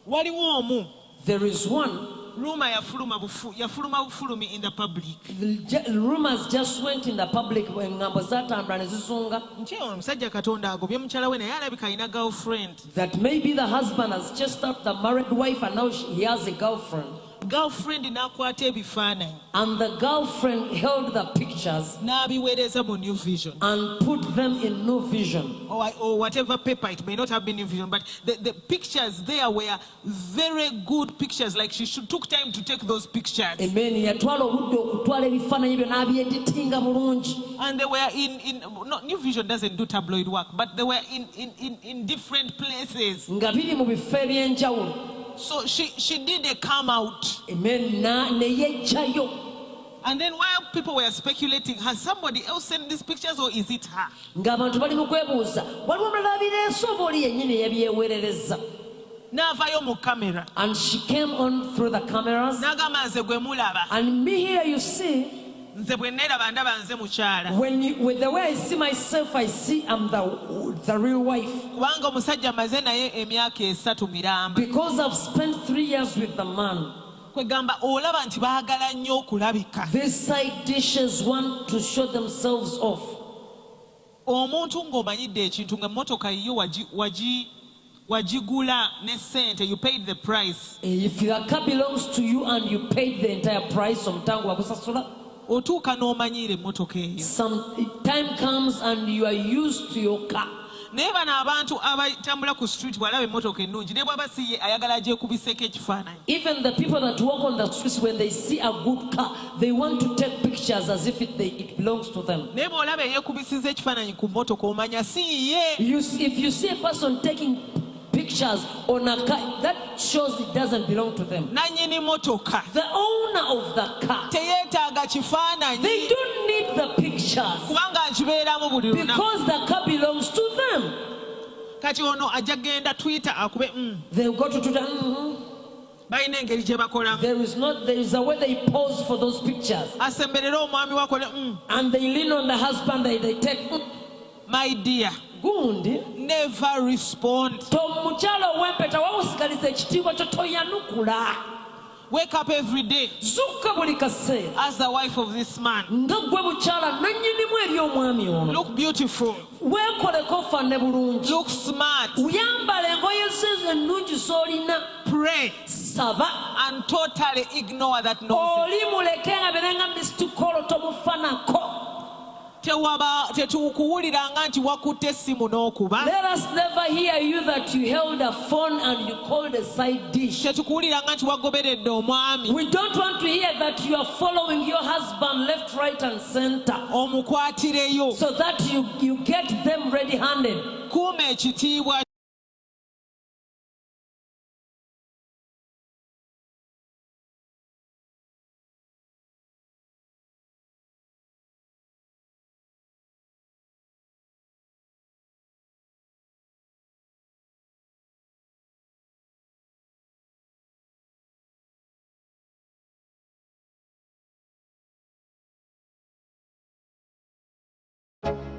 Waliwo omu. There is one. Rumour yafuluma bufu, yafuluma bufulumi in the public. The rumors just went in the public, engambo zatambula ne zizunga. Nti ono omusajja Katonda agobye mukyala we naye alabika alina girlfriend. That maybe the husband has chased out the married wife and now he has a girlfriend. Girlfriend n'akwata ebifaananyi. And the girlfriend held the pictures. N'abiweereza mu New Vision. And put them in New Vision. Or whatever paper, it may not have been New Vision, but the pictures there were very good pictures, like she took time to take those pictures. Amen. Yatwala obudde okutwala ebifaananyi byo n'abyeditinga bulungi. And they were in no, New Vision doesn't do tabloid work, but they were in different places. Nga biri mu bifo eby'enjawulo. So she did a come out. Amen. Ne yeggyayo. And then while people were speculating, has somebody else sent these pictures or is it her? Ng'abantu bali mu kwebuuza, waliwo omulala abireese oba oli yennyini yabyeweerereza? N'avaayo mu kamera. And she came on through the cameras. N'agamba nze gwe mulaba. And me here you see. Nze bwe neeraba ndaba nze mukyala. When you, with the way I see myself, I see I'm the real wife. Kubanga omusajja maze naye emyaka 3 miramba. Because I've spent 3 years with the man. Kwegamba olaba nti baagala nnyo okulabika. These side dishes want to show themselves off. Omuntu ng'omanyidde ekintu ng'emmotoka yiyo wagigula ne ssente, you paid the price. If the car belongs to you and you paid the entire price, omutango wakusasula. Otuuka n'omanyiira emmotoka eyo. Some time comes and you are used to your car. Naye bano abantu abatambula ku street bw'alaba emmotoka ennungi ne bw'aba si ye ayagala agyekubiseko ekifaananyi. Even the people that walk on the streets, when they see a good car, they want to take pictures as if it belongs to them. Naye bw'olaba eyeekubisiza ekifaananyi ku mmotoka omanya si ye. If you see a person taking pictures on a car, that shows it doesn't belong to them. Nannyini mmotoka. The owner of the car. Teyeetaaga kifaananyi. They don't need the pictures. Kubanga akibeeramu buli lunaku. Because the car belongs to them. Kati ono ajja genda Twitter akube. They go to Twitter. Balina engeri gye bakolamu. There is not, there is a way they pose for those pictures. Asemberere omwami wakole. And they lean on the husband, they take. My dear. Gundi. Never respond. To mukyala ow'empeta wawusigaliza ekitiibwa kyo toyanukula. Wake up every day. Zuukuka buli kaseera. As the wife of this man. Nga ggwe mukyala nannyinimu eri omwami ono. Look beautiful. Weekoleko ofaanane bulungi. Look smart. Uyambala engoye zo ennungi z'olina. Pray. Saba. And totally ignore that nonsense. Oli muleke nga berenga Mister Kolo tomufanako. Tewaba, tetukuwuliranga nti wakutte essimu n'okuba. Let us never hear you that you held a phone and you called a side dish. Tetukuwuliranga nti wagoberedde omwami. We don't want to hear that you are following your husband left, right and center. Omukwatireyo. So that you get them ready-handed. Kuuma ekitiibwa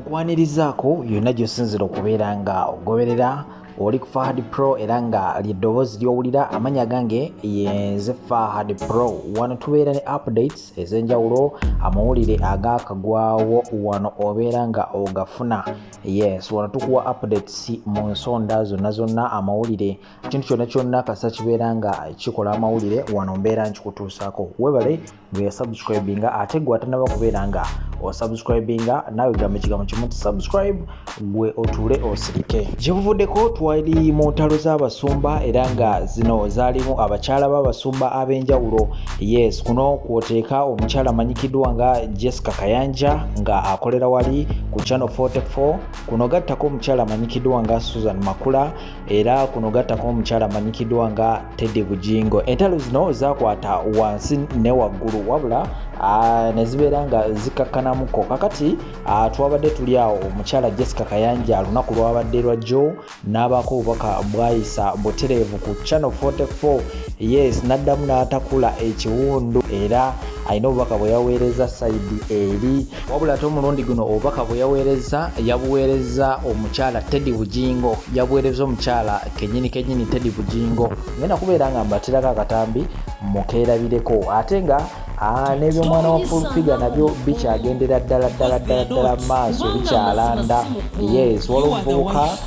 Nkwanirizaako yonna gy'osinziira okubeera nga ogoberera oli ku Fahad Pro era nga ly'eddoboozi ly'owulira amannya gange yenze Fahad Pro. Wano tubeera ne updates ez'enjawulo, amawulire agaakagwawo wano obeera nga ogafuna. Yes, wano tukuwa updates mu nsonda zonna zonna, amawulire, ekintu kyonna kyonna kasa kibeera nga kikola amawulire wano mbeera nkikutuusaako. Weebale bwe subscribinga, ate gwe atannaba kubeera nga osubscribinga naawe gamba ekigambo kimu nti subscribe gwe otuule osirike. Gye buvuddeko twali mu ntalo z'abasumba era nga zino zaalimu abakyala b'abasumba ab'enjawulo. Yes, kuno kw'oteeka omukyala amanyikiddwa nga Jessica Kayanja nga akolera wali ku Channel 44, kuno gattako omukyala amanyikiddwa nga Susan Makula, era kuno gattako omukyala amanyikiddwa nga Teddy Bujingo. Entalo zino zaakwata wansi ne waggulu wabula ne zibeera nga zikakkanamuko. Kakati twabadde tuli awo omukyala Jessica Kayanja lunaku lwabadde lwa jjo n'abaako obubaka bw'ayisa butereevu ku Channel 44. Yes, n'addamu n'atakula ekiwundu era Alina obubaka bwe yaweereza side eri, wabula ate omulundi guno obubaka bwe yaweereza, yabuweereza omukyala Teddy Bugingo, yabuweereza omukyala kenyini kenyini Teddy Bugingo. Ngenda kubeera nga mbatirako akatambi mukeerabireko, ate nga n'ebyomwana wa Full Figure nabyo bikyagendera ddala ddala ddala ddala maaso, bikyalanda. Yes, waliwo omuvubuka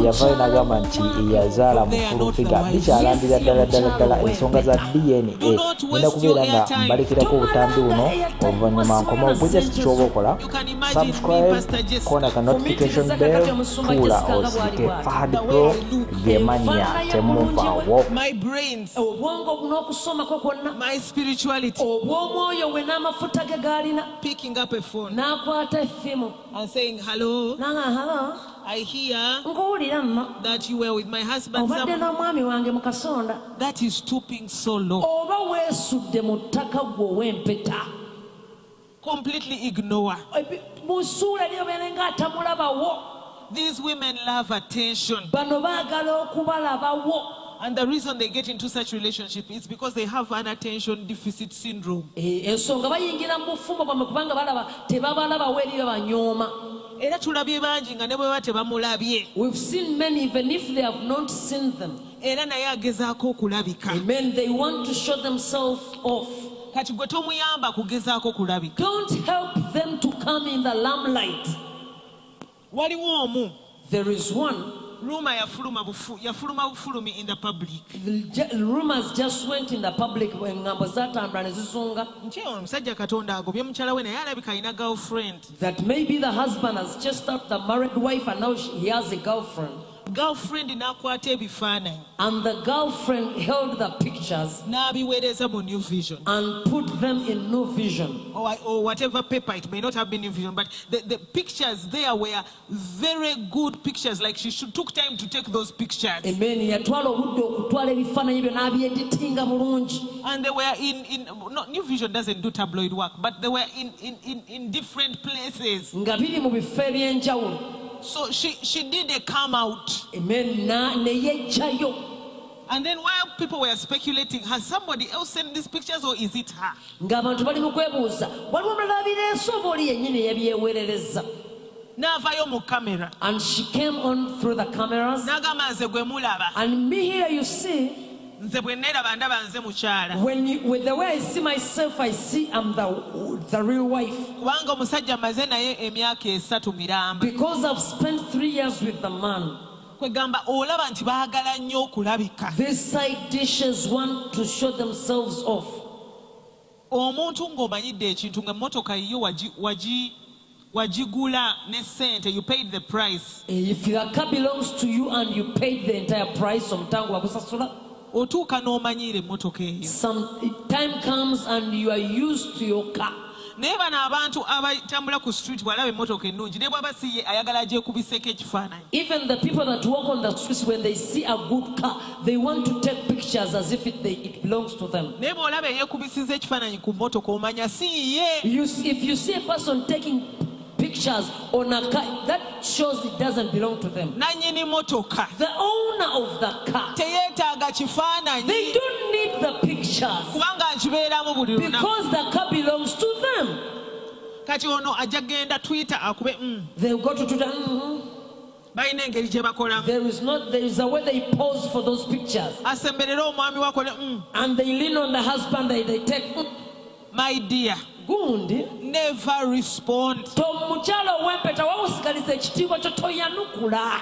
yavayo n'agamba nti yazaala mu Full Figure. Bikyalandira ddala ddala ddala ensonga za DNA. Ngenda kubeera nga mbalekerako obutambi buno, oluvannyuma nkomawo. Gwe just kyoba okola, subscribe, kona ka notification bell, tuula osirike. Fahad Pro gemanya, temuvaawo. My brains, obwongo n'okusomako kwonna, my spirituality, obw'omwoyo we n'amafuta ge g'alina, picking up a phone n'akwata essimu and saying, "Hello, nanga, "Hello, I hear nkuwulira nno that you were with my husband." obadde n'omwami wange mu kasonda." That is stooping so low. Oba weesudde mu ttaka gwe ow'empeta. Completely ignore. Musuula eri obeere ng'atamulabawo. These women love attention. Bano baagala okubalabawo. And the reason they get into such relationship is because they have an attention deficit syndrome. Eh, ensonga bayingira mu bufumbo bwamwe kubanga balaba tebabalabawo eri babanyooma. Era tulabye bangi nga ne bwe baba tebamulabye, We've seen many, even if they have not seen them, era naye agezaako okulabika. Amen, they want to show themselves off. Kati gwe tomuyamba kugezaako kulabika. Don't help them to come in the limelight. Waliwo omu, There is one, rumour yafuluma yafuluma bufulumi in the public the rumors just went in the public, engambo zatambula ne zizunga nti omusajja Katonda agobye mukyala we, naye alabika alina girlfriend. That maybe the husband has chased out the married wife and now he has a girlfriend. Girlfriend n'akwata ebifaananyi And the girlfriend held the pictures n'abiweereza mu New Vision and put them in New Vision or whatever paper. It may not have been New Vision, but the pictures there were very good pictures, like she took time to take those pictures. Amen, yatwala obudde okutwala ebifaananyi byo n'abyeditinga bulungi. And they were in, no, New Vision doesn't do tabloid work, but they were in different places. Nga biri mu bifo ebyenjawulo. So she did a come out. Amen, ne yejjayo. And then while people were speculating, has somebody else sent these pictures or is it her? Ng'abantu bali mu kwebuuza waliwo omulala abireese oba oli yennyini eyabyeweerereza. N'avayo mu kamera. And she came on through the cameras. N'agamba, "Nze gwe mulaba. And me here, you see, Nze bwe neeraba ndaba nze mukyala. With the way I see myself, I see I'm the real wife. Kubanga omusajja maze naye emyaka 3 miramba." Because I've spent 3 years with the man. Kwegamba olaba nti baagala nnyo okulabika. These side dishes want to show themselves off. Omuntu ng'omanyidde ekintu ng'emmotoka yiyo wagigula ne ssente, you paid the price, If the car belongs to you and you paid the entire price, omutango wakusasula, otuuka n'omanyiira emmotoka eyo. Some time comes and you are used to your car. Naye bano abantu abatambula ku street, bw'alaba emmotoka ennungi, ne bw'aba si ye, ayagala gyekubiseko ekifaananyi. Even the people that walk on the streets, when they see a good car, they want to take pictures as if it belongs to them. Naye bw'olaba eyeekubisiza ekifaananyi ku mmotoka, omanya si ye. If you see a person taking pictures on a car, that shows it doesn't belong to them. Nannyini motoka The owner of the car, teyeetaaga kifaananyi they don't need the pictures kubanga akibeeramu buli lunaku. Because the car belongs to them. Kati ono ajja genda Twitter akube, They'll go to Twitter. Balina engeri gye bakolamu. There is not, there is a way they pose for those pictures. Asemberere omwami wakole, And they lean on the husband, they take, My dear, Gundi, never respond. To mukyala ow'empeta wawusigaliza ekitiibwa kyo toyanukula.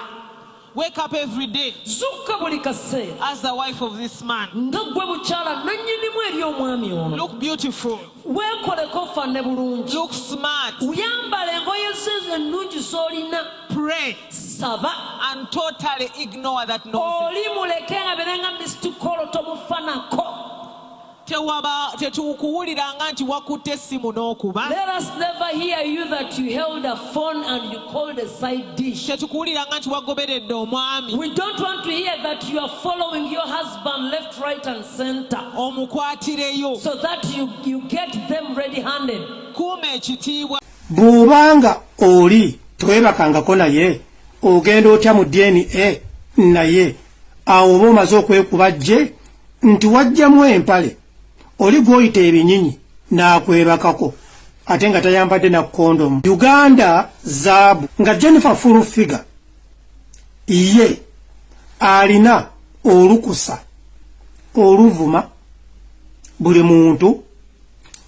Wake up every day Zuukuka buli kaseera as the wife of this man. Nga ggwe mukyala nannyinimu eri omwami ono. Look beautiful. Weekoleko ofaanane bulungi. Look smart. Uyambala engoye zo ennungi z'olina. Pray Saba and totally ignore that nonsense. oli muleke nga berenga missed call tomufanako. Tewaba tetukuwuliranga nti wakutte essimu n'okuba. Let us never hear you that you held a phone and you called a side dish. Tetukuwuliranga nti wagoberedde omwami. We don't want to hear that you are following your husband left, right, and center Omukwatireyo. So that you get them ready handed. Kuuma ekitiibwa. Bw'obanga oli tewebakangako naye, ogenda otya mu DNA naye? Awo oba omaze okwekuba jje nti wajjamu empale oli gw'oyita ebinyinyi. N'akwebakako ate nga tayambadde na kondomu. Uganda zaabu. Nga Jennifer Full Figure ye alina olukusa oluvuma buli muntu,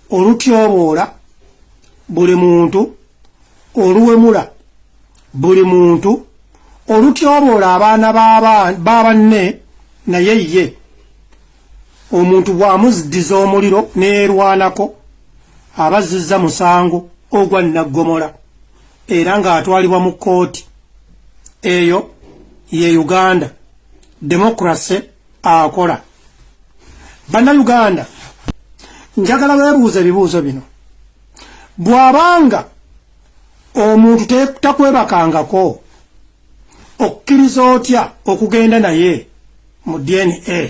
olutyoboola buli muntu, oluwemula buli muntu, olutyoboola abaana ba banne, naye ye omuntu bw'amuziddiza omuliro neerwanako, abazizza musango ogwa naggomola era ng'atwalibwa mu kkooti. Eyo ye Uganda democracy akola. Bannayuganda, njagala weebuuza ebibuuzo bino. Bw'abanga omuntu takwebakangako, okkiriza otya okugenda naye mu DNA?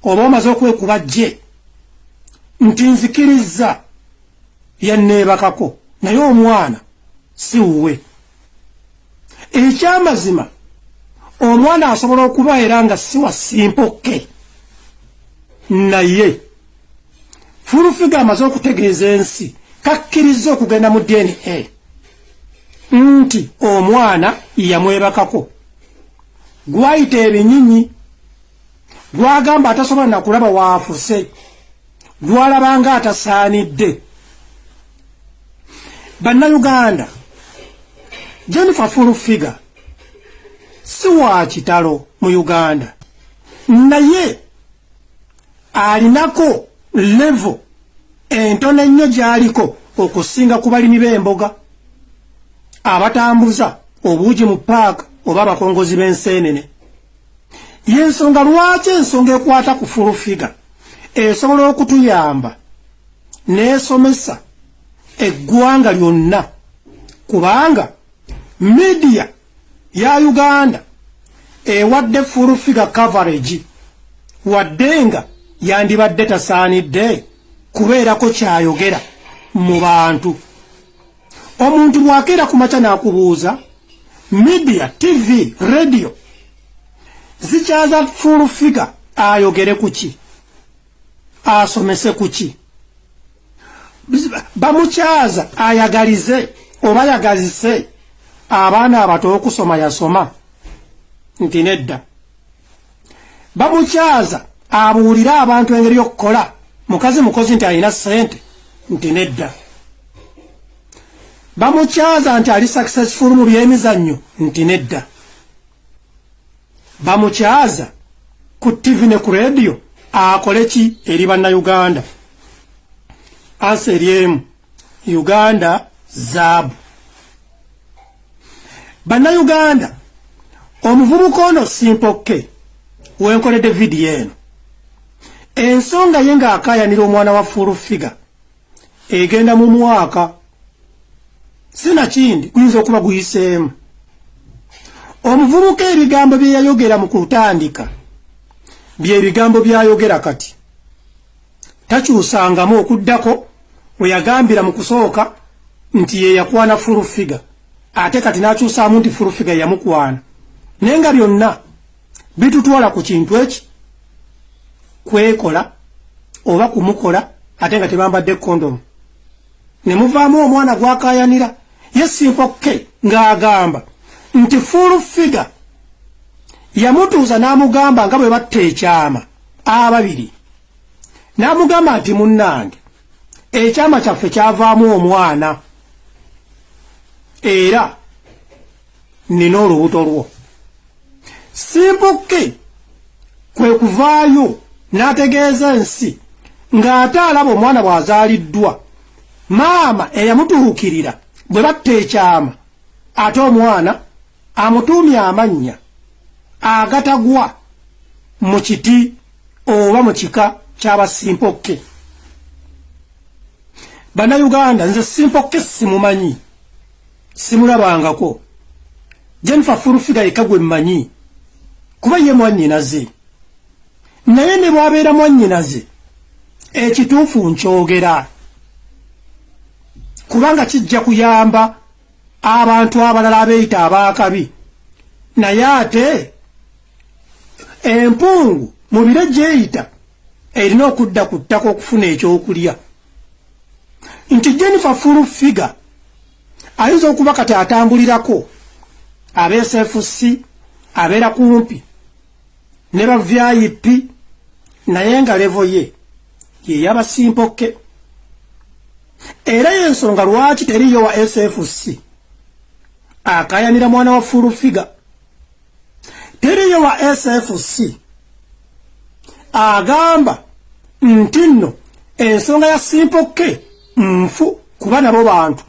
Oba omaze okwekuba jje nti nzikirizza yanneebakako, naye omwana si wuwe. Ekyamazima, omwana asobola okuba era nga si wa Simple K, naye Full Figure amaze okutegeeza ensi kakkiriza okugenda mu DNA nti omwana yamwebakako. Gwayita ebinyinyi, gwagamba atasobola nakulaba waafuse, gwalabanga atasaanidde. Bannayuganda, Jennifer Full Figure si wa kitalo mu Uganda, naye alinako level entono ennyo gy'aliko okusinga ku balimi b'emboga abatambuza obuugi mu paaka oba abakongozi b'enseenene. Yensonga lwaki ensonga ekwata ku Full Figure esobola okutuyamba n'esomesa eggwanga lyonna, kubanga media ya Uganda ewadde Full Figure coverage, wadde nga yandibadde tasaanidde kubeerako kyayogera mu bantu. Omuntu bw'akeera ku makya n'akubuuza, media, TV, radio zikyaza Full Figure ayogere ku ki, asomese ku ki, bamukyaza ayagalize oba ayagazise abaana abato okusoma, yasoma nti nedda. Bamukyaza abuulire abantu engeri y'okukola mukazi mukozi nti alina ssente, nti nedda. Bamukyaza nti ali successful mu byemizannyo, nti nedda. Bamukyaza ku TV ne ku radio akole ki eri Bannayuganda? Answer eri emu: Uganda zaabu. Bannayuganda, omuvubuka ono Simple K wenkoledde vidiyo eno, ensonga ye ng'akaayanira omwana wa Full Figure egenda mu mwaka, sinakindi guyinza okuba guyiseemu. Omuvubuka ebigambo bye yayogera mu kutandika bye bigambo by'ayogera kati, takyusangamu, okuddako we yagambira mu kusooka nti ye yakwana Full Figure, ate kati n'akyusaamu nti Full Figure yamukwana, naye nga byonna bitutwala ku kintu eki kwekola oba kumukola ate nga tebambadde kondomu, ne muvaamu omwana gwakayanira. Ye Simple K ng'agamba nti Full Figure yamutuuza n'amugamba nga bwe batta ekyama ababiri, n'amugamba nti, "Munnange, ekyama kyaffe kyavaamu omwana era nina olubuto lwo." Simple K kwe kuvaayo n'ategeeza ensi ng'ate alaba omwana bw'azaaliddwa maama eyamutuukirira bwe batta ekyama, ate omwana amutuumye amannya agatagwa mu kiti oba mu kika ky'aba Simple K. Bannayuganda, nze Simple K simumanyi, simulabangako. Jennifer Full Figure yekka gwe mmanyi kuba ye mwannyinaze, naye ne bw'abeera mwannyinaze, ekituufu nkyogera kubanga kijja kuyamba abantu abalala abeeyita abaakabi. Naye ate empungu mu bire gyeyita. Erina okudda ku ttaka okufuna ekyokulya. Nti Jennifer Full Figure ayinza okuba kati atambulirako aba SFC, abeera kumpi ne ba VIP, naye nga level ye yeyaba Simple K. Era yensonga lwaki teriyo wa SFC akayanira mwana wa Full Figure, teriyo wa SFC agamba nti nno ensonga ya Simple K nfu, kuba nabo bantu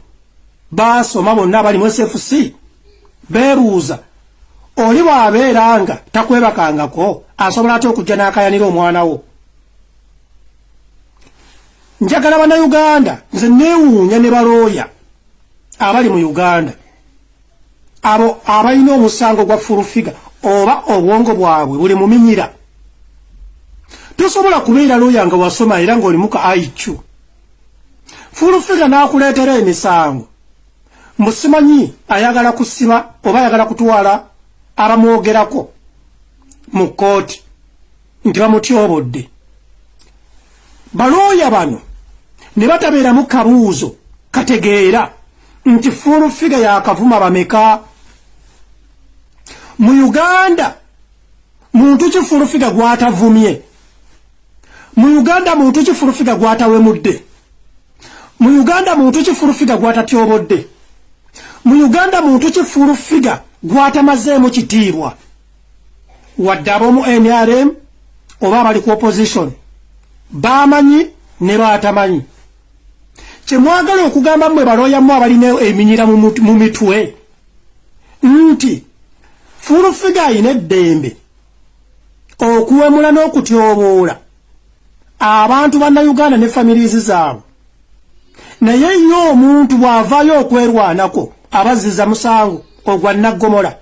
basoma bonna abali mu SFC beebuuza oli bw'abeera nga takwebakangako asobola atya okujja n'akayanira omwana wo. Njagala Bannayuganda, nze neewuunya ne balooya abali mu Uganda abo abalina omusango gwa Full Figure, oba obwongo bwabwe buli muminyira. Tosobola kubeera looya nga wasoma era ng'olimuka IQ, Full Figure n'akuleetera emisango musimanyi ayagala kusiba oba ayagala kutwala abamwogerako mu kkooti nti bamutyobodde. Balooya bano ne batabeeramu kabuuzo kategeera nti Full Figure yakavuma bameka mu Uganda. Muntu ki Full Figure gwatavumye mu Uganda? Muntu ki Full Figure gwatawemudde mu Uganda? Muntu ki Full Figure gwatatyobodde mu Uganda? Muntu ki Full Figure gwatamazeemu kitiibwa, wadde ab'omu NRM oba abali ku opposition bamanyi ne baatamanyi? Kyemwagala okugamba mmwe balooyamu abalina eminyira mu mitwe nti Full Figure ayina eddembe okuwemula n'okutyoboola abantu Bannayuganda ne families zaabwe, naye ye omuntu bw'avaayo okwerwanako abazziza musango ogwa naggomola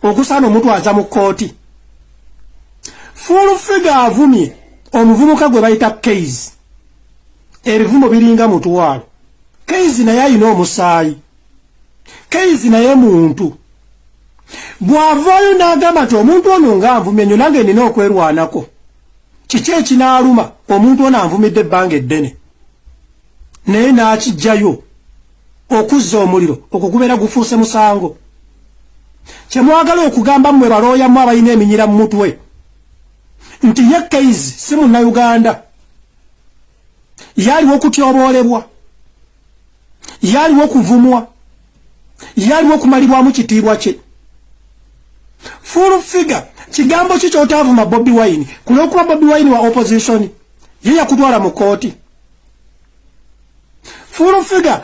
ogusaana omutwaza mu kkooti? Full Figure avumye omuvubuka gwe bayita Case, ebivumo biringa 1000. Case naye ayina omusaayi, Case naye muntu. Bw'avaayo n'agamba nti omuntu ono nga nvumye nnyo, nange nina okwerwanako, kiki ekinaaluma omuntu ono anvumidde ebbanga eddene naye n'akijjayo okuzza omuliro? Okwo gubeera gufuuse musango. Kyemwagala okugamba mmwe balooyamu abalina eminyira mu mutwe nti ye Case si Munnayuganda, yaliwo okutyoboolebwa, yaliwo okuvumwa, yaliwo okumalibwamu kitiibwa kye? Full Figure, kigambo ki kyotavuma Bobi Wine? Kulwokuba Bobi Wine wa opposition, ye yakutwala mu kooti? Full Figure,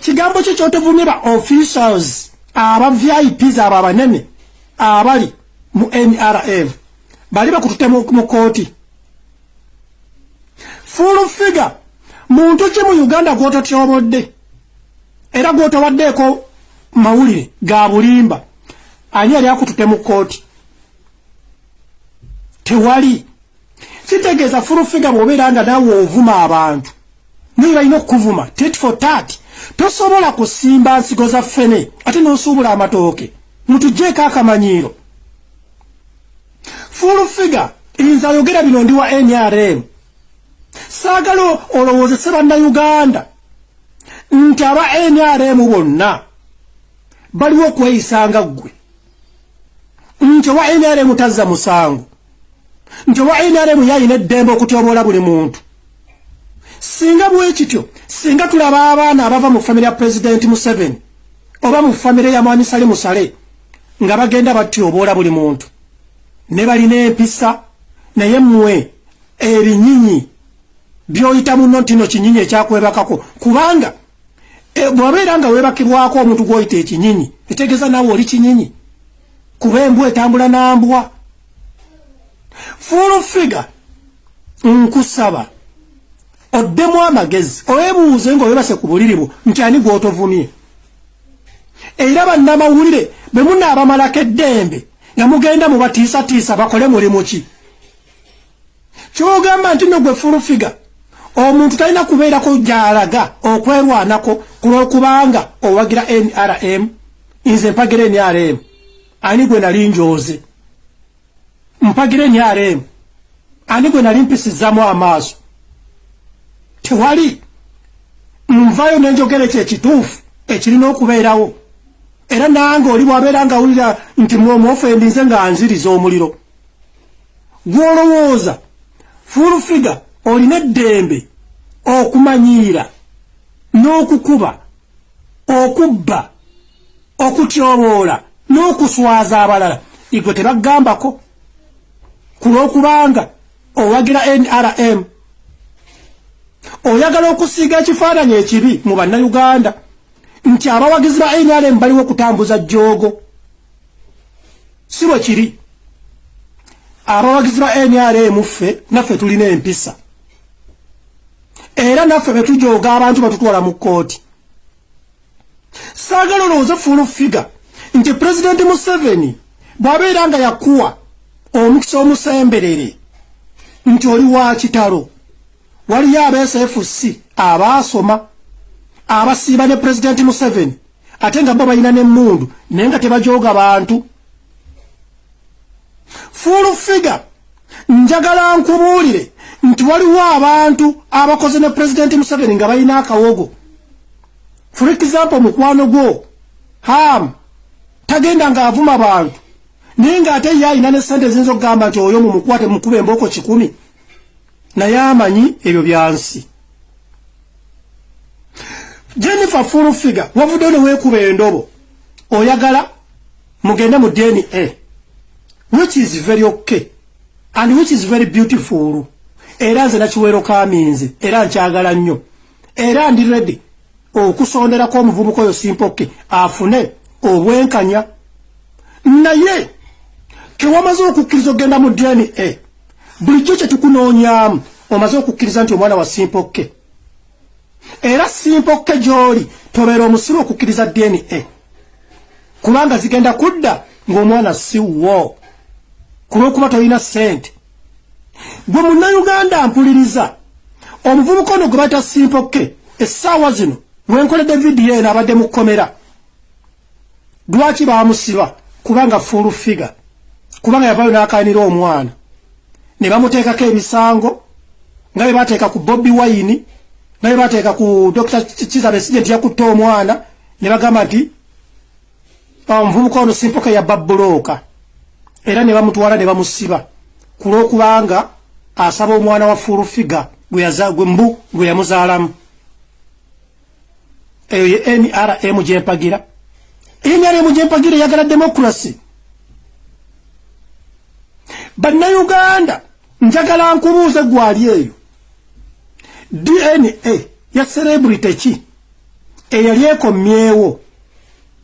kigambo ki kyotavumye ba officials aba VIPs abo abanene abali mu NRM? Bali bakutute mu kooti? Full Figure, muntu ki mu Uganda gwototyobodde era gwotowaddeeko mawulire ga bulimba? Ani yali akutute mu kooti? Tewali. Kitegeeza Full Figure, bw'obeera nga naawe ovuma abantu, naye balina okukuvuma tit for tat. Tosobola kusimba nsigo za ffene ate n'osuubula amatooke. Mutugjeeko akamanyiiro. Full Figure, nze ayogera bino ndi wa NRM. Saagala olowoozese Bannayuganda nti aba NRM bonna baliwo okweyisanga ggwe, nti owa NRM tazza musango, nti owa NRM yalina eddembe okutyoboola buli muntu. Singa bwe kityo, singa tulaba abaana abava mu famire ya Pulezidenti Museveni oba mu famire ya Mwami Sale Musale nga bagenda batyoboola buli muntu ne balina empisa. Naye mmwe ebinyinyi by'oyita muno nti no kinyinyi ekyakwebakako, kubanga bw'obeera nga weebakibwako omuntu gw'oyita ekinyinyi, etegeeza naawe oli kinyinyi, kuba embwa etambula n'ambwa. Full Figure, nkusaba oddemu amagezi, owebuuze nga owebase ku buliri bwo nti ani gw'otovumye. Era bannamawulire bwe munaabamalako eddembe nga mugenda mubatiisatiisa bakole mulimu ki? Kyogamba nti no gwe Full Figure, omuntu talina kubeerako gy'alaga okwerwanako ku lw'okubanga owagira NRM? Nze mpagira NRM, ani gwe nali njooze? Mpagira NRM. Ani gwe nali mpisizzamu amaaso? Tewali. Nvayo nenjogera ekyo ekituufu ekirina okubeerawo. Era nange oli bw'abeera nga awulira nti mwomuofendinze nga nziriza omuliro. Gw'olowooza Full Figure olina eddembe okumanyiira n'okukuba, okubba, okutyoboola n'okuswaza abalala, igwe tebagambako ku lw'okubanga owagira NRM. Oyagala okusiiga ekifaananyi ekibi mu Bannayuganda nti abawagizi ba NRM baliwo kutambuza jjoogo. Si bwe kiri. Abawagizi ba NRM ffe naffe tulina empisa, era naffe bwe tujooga abantu batutwala mu kkooti. Saagala olowooze Full Figure nti Pulezidenti Museveni bw'abeera nga yakuwa omukisa omusemberere nti oli wa kitalo, waliyo aba SFC abaasoma abasiiba ne Pulezidenti Museveni ate nga bo balina n'emmundu naye nga tebajooga bantu. Full Figure, njagala nkubuulire nti waliwo abantu abakoze ne Pulezidenti Museveni nga balina akawogo. For example, mukwano gwo Ham tagenda ng'avuma bantu, naye ng'ate ye alina ne ssente eziyinza okugamba nti oyo mumukwate mukube embooko 100, naye amanyi ebyo byansi. Jennifer Full Figure, wavuddeyo ne weekuba endobo, oyagala mugende mu DNA, which is very okay and which is very beautiful. Era nze nakiwero kaminze, era nkyagala nnyo, era ndi ready okusonderako omuvubuka oyo Simple K afune obwenkanya. Naye kewamaze okukkiriza okugenda mu DNA, bulijjo kye tukunoonyaamu, omaze okukkiriza nti omwana wa Simple K, era Simple K gy'oli tobeera omusiru okukkiriza DNA, kubanga zigenda kudda ng'omwana si wo ku lw'okuba tolina ssente. Gwe Munnayuganda mpuliriza, omuvubuka ono gwe bayita Simple K, essaawa zino wenkoledde vidiyo eno abadde mu kkomera. Lwaki baamusiba? Kubanga Full Figure, kubanga yavaayo n'akaanira omwana ne bamuteekako emisango nga bwe bateeka ku Bobi Wine, nga bwe bateeka ku Dr. Kizza Besigye nti yakutte omwana, ne bagamba nti omuvubuka ono Simple K yabba bbulooka, era ne bamutwala ne bamusiba ku lw'okubanga asaba omwana wa Full Figure gwe mbu gwe yamuzaalamu. Eyo ye NRM gyempagira. NRM gyempagira eyagala democracy. Bannayuganda, njagala nkubuuze gwali eyo, DNA ya celebrity ki eyali ekomyewo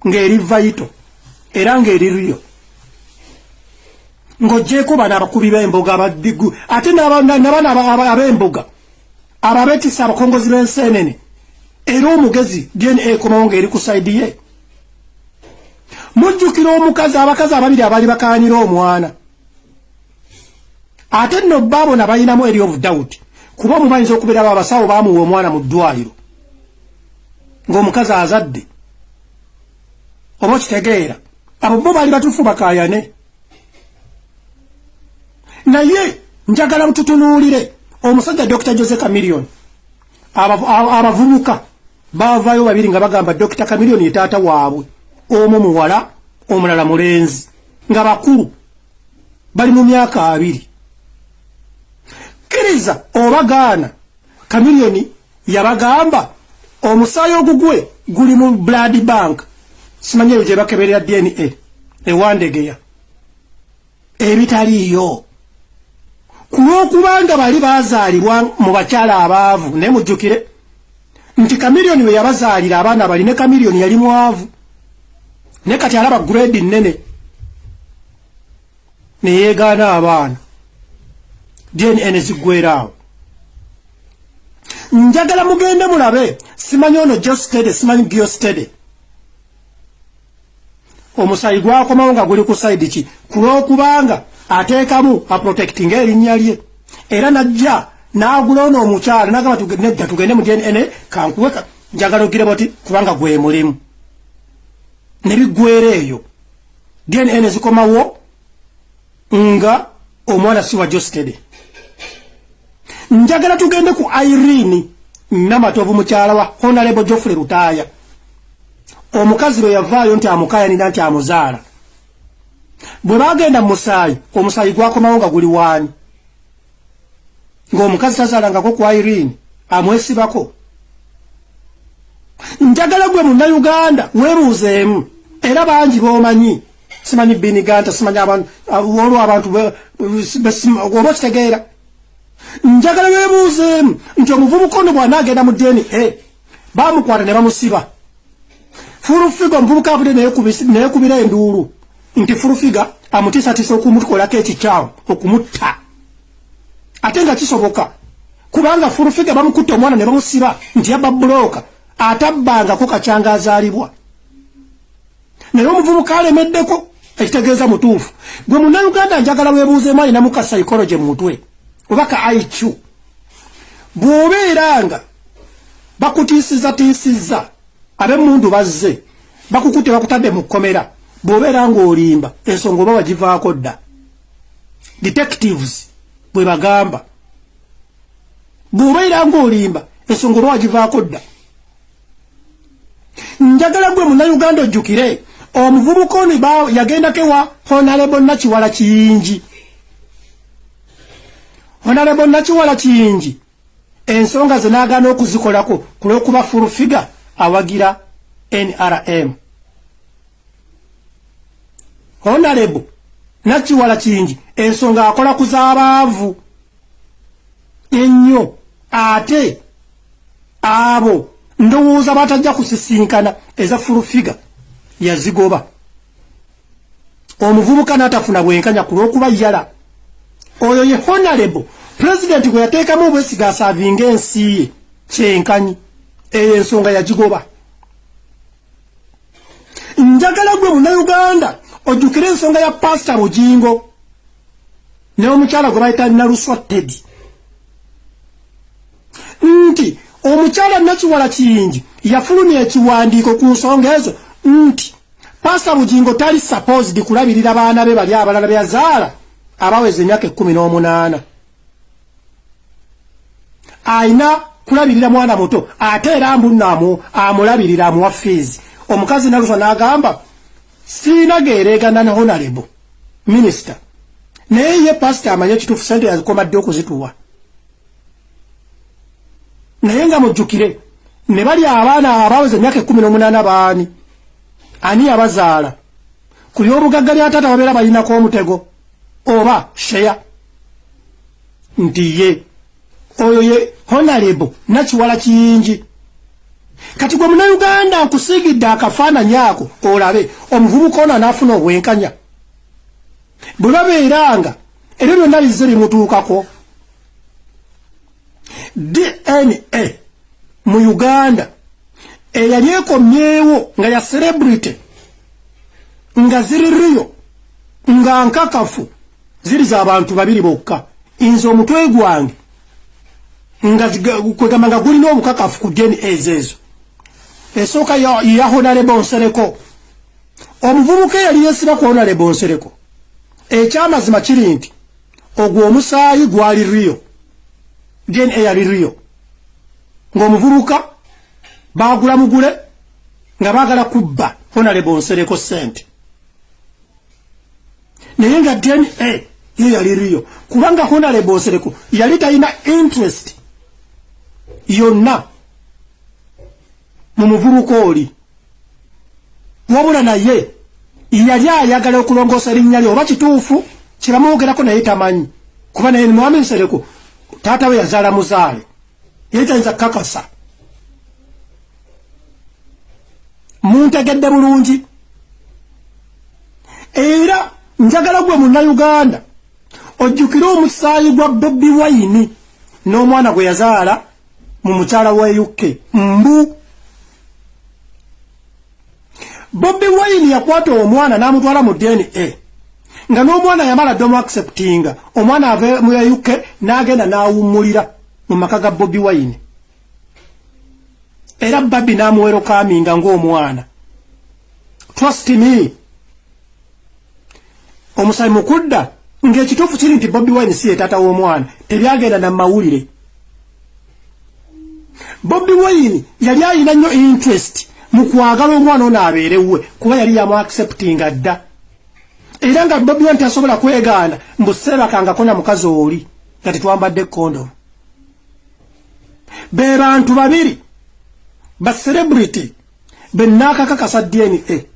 ng'eri vital era ng'eri real, ng'ogyeko bano abakubi b'emboga abadigu, ate n'abana ab'emboga abo abeetisa abakongozi b'enseenene, era omugezi DNA ekomawo ng'eri ku side ye? Mujjukira omukazi, abakazi ababiri abaali bakaanira omwana? Ate nno baabona balinamu area of doubt, kuba omu bayinza okubeera abasawo baamuwa omwana mu ddwaliro ng'omukazi azadde, oba okitegeera? Abo bo baali batuufu bakaayane. Naye njagala tutunuulire omusajja Dr. Jose Chameleone. Abavubuka baavaayo babiri nga bagamba Dr. Chameleone ye taata waabwe, omu muwala omulala mulenzi, nga bakulu bali mu myaka 20. Kkiriza oba gaana, Chameleone yabagamba omusaayi ogugwe guli mu blood bank, simanyi eyo gye bakeberera DNA ewandegeya ebitaliiyo, ku lw'okubanga bali baazaalibwa mu bakyala abaavu. Naye mujjukire nti Chameleone we yabazaalira abaana bali ne Chameleone yali mwavu, naye kati alaba grade nnene neyeegaana abaana, DNA ne ziggwera awo. Njagala mugende mulabe, simanyi ono Geosteady, simanyi Geosteady, omusaayi gwakomawo nga guli ku side ki? Ku lw'okubanga ateekamu aprotectinga erinnya lye, era najja n'agula ono omukyala nagamba, "Nedda, tugende mu DNA, kankuwe njagala ogire boti kubanga gwe mulimu." Ne biggwera eyo, DNA ne zikomawo nga omwana si wa Geosteady. Njagala tugende ku Irene Namatovu, mukyala wa Honorable Geoffrey Lutaaya. Omukazi bwe yavaayo nti amukayanira nti amuzaala, bwe bagenda mu musaayi, omusaayi gwakomawo nga guli waani? Ng'omukazi tazaalangako ku Irene, amwesibako. Njagala gwe Munnayuganda weebuuzeemu, era bangi b'omanyi, simanyi Biniganta, simanyi abantu, olwo abantu oba okitegeera. Njagala weebuuzeemu nti omuvubuka ono bw'anaagenda mu DNA, bamukwata ne bamusiba. Full Figure, omuvubuka avudde neyekubira enduulu nti Full Figure amutiisatiisa okumukolako ekikyamu, okumutta, ate nga kisoboka, kubanga Full Figure bamukutta omwana ne bamusiba nti yabba bulooka, atabbangako kacyanga azaalibwa. Naye omuvubuka alemeddeko, ekitegeeza mutuufu. Gwe Munnayuganda, njagala weebuuzeemu alinamu ka psychology mu mutwe oba ka IQ. Bw'obeera nga bakutiisizatiisizza, ab'emmundu bazze bakukutte, bakutadde mu kkomera, bw'obeera ng'olimba, ensonga oba wagivaako dda. Detectives bwe bagamba, bw'obeera ng'olimba, ensonga oba wagivaako dda. Njagala gwe Munnayuganda ojjukire omuvubuka ono yagendako ewa Honorable Nakiwala Kiyingi. Honorable Nakiwala Kiyingi ensonga ze n'agaana okuzikolako ku lw'okuba Full Figure awagira NRM. Honorable Nakiwala Kiyingi ensonga akola ku z'abaavu ennyo, ate abo ndowooza batajja kusisinkana. Eza Full Figure yazigoba, omuvubuka n'atafuna bwenkanya ku lw'okuba yala. Oyo ye honorable pulezidenti gwe yateekamu obwesiga aservinga ensi ye kyenkanyi, eyo ensonga yagigoba. Njagala gwe Munnayuganda ojjukire ensonga ya Pasita Bugingo n'omukyala gwe bayita Naluswa Teddy, nti omukyala Nakiwala Kiyingi yafulumya ekiwandiiko ku nsonga ezo nti Pasita Bugingo tali supposed kulabirira baana be bali abalala be yazaala abaweza emyaka 18, ayina kulabirira mwana muto, ate era mbunno amulabirira, amuwa fees. Omukazi Naluswa n'agamba, "Siina geereegana ne honorable minister." Naye ye pasita amanye ekituufu, sente yazikoma ddi okuzituwa? Naye nga mujjukire ne bali abaana abaweza emyaka 18, baani? Ani yabazaala? Ku byobugagga bya taata babeera balinako omutego oba share. Nti ye oyo ye Honorable Nakiwala Kiyingi. Kati gwe Munnayuganda, nkusiigidde akafaananyi ako olabe omuvubuka ono anaafuna obwenkanya bwe babeeranga ebyo byonna bizze bimutuukako. DNA mu Uganda eyali ekomyewo nga ya celebrity, nga ziri real, nga nkakafu, ziri z'abantu babiri bokka. Nze omutwe gwange nga kwegamba nga gulina obukakafu ku DNA ezo. Esooka ya Honorable Nsereko, omuvubuka eyali yesiba ku Honorable Nsereko. Ekyamazima kiri nti ogwo omusaayi gwali real, DNA yali real, ng'omuvubuka baagula mugule nga baagala kubba Honorable Nsereko sente, naye nga DNA yo yali real, kubanga Honorable Nsereko yali talina interest yonna mu muvubuka oli, wabula naye yali ayagala okulongoosa erinnya lye, oba kituufu kyebamwogerako naye tamanyi, kuba naye mwami Nsereko taata we yazaala muzaale, yali tayinza kukakasa. Muntegedde bulungi? Era njagala gwe Munnayuganda ojjukire omusaayi gwa Bobi Wine n'omwana gwe yazaala mu mukyala wa UK. Mbu Bobi Wine yakwata omwana n'amutwala mu DNA, nga n'omwana yamala dde omuacceptinga. Omwana ava mu UK n'agenda n'awummulira mu maka ga Bobi Wine, era Barbie n'amuwelcominga ng'omwana. Trust me, omusayi mukudda ng'ekituufu kiri nti Bobi Wine si ye taata w'omwana, tebyagenda na mawulire. Bobi Wine yali alina nnyo interest mu kwagala omwana ono abeere wuwe, kuba yali yamu acceptinga dda, era nga Bobi Wine tasobola kwegaana mbu seebakangako na mukazi oli nga tetwambadde kondomu. Be bantu babiri ba celebrity be naakakakasa DNA.